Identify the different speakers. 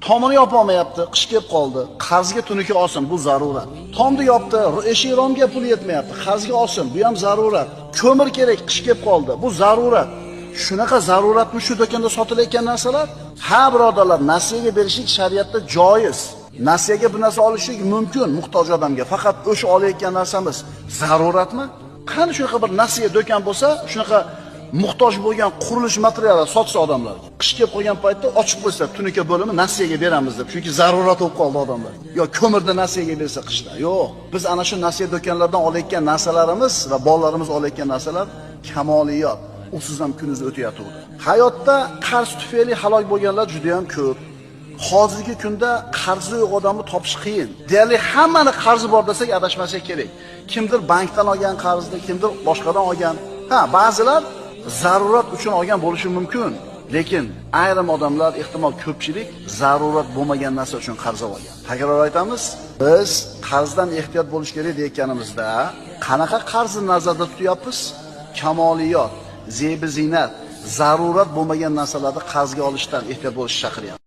Speaker 1: Tomini yopolmayapti, qish kelib qoldi. Qarzga tunuka olsin, bu zarurat. Tomni yopdi, eshik romga pul yetmayapti, qarzga olsin, bu ham zarurat. Ko'mir kerak, qish kelib qoldi, bu zarurat. Shunaqa zaruratmi shu do'konda sotilayotgan narsalar? Ha, birodarlar, nasiyaga berishlik shariatda joiz. Nasiyaga bir narsa olishlik mumkin muhtoj odamga. Faqat o'sha olayotgan narsamiz zaruratmi? Qani shunaqa bir nasiya do'kon bo'lsa, shunaqa muhtoj bo'lgan qurilish materiali sotsa odamlarga. Qish kelib qolgan paytda ochib qo'ysa, tunuka bo'limi nasiyaga beramiz deb. Chunki zarurat bo'lib qoldi odamlar. Yo ko'mirni nasiyaga bersa qishda. Yo'q, biz ana shu nasiya do'konlardan olayotgan narsalarimiz va bolalarimiz olayotgan narsalar kamoliyot. Usiz ham kuningiz o'tayotdi. Hayotda qarz tufayli halok bo'lganlar juda ham ko'p. Hozirgi kunda qarzi yo'q odamni topish qiyin. Deyarli hammani qarzi bor desak adashmasak kerak. Kimdir bankdan olgan qarzni, kimdir boshqadan olgan. Ha, ba'zilar zarurat uchun olgan bo'lishi mumkin. Lekin ayrim odamlar, ehtimol ko'pchilik zarurat bo'lmagan narsa uchun qarz olgan. Takror aytamiz, biz qarzdan ehtiyot bo'lish kerak deyotganimizda qanaqa qarzni nazarda tutyapmiz? Kamoliyot, zebi zinat, zarurat bo'lmagan narsalarni qarzga olishdan ehtiyot bo'lishni chaqiryapmiz.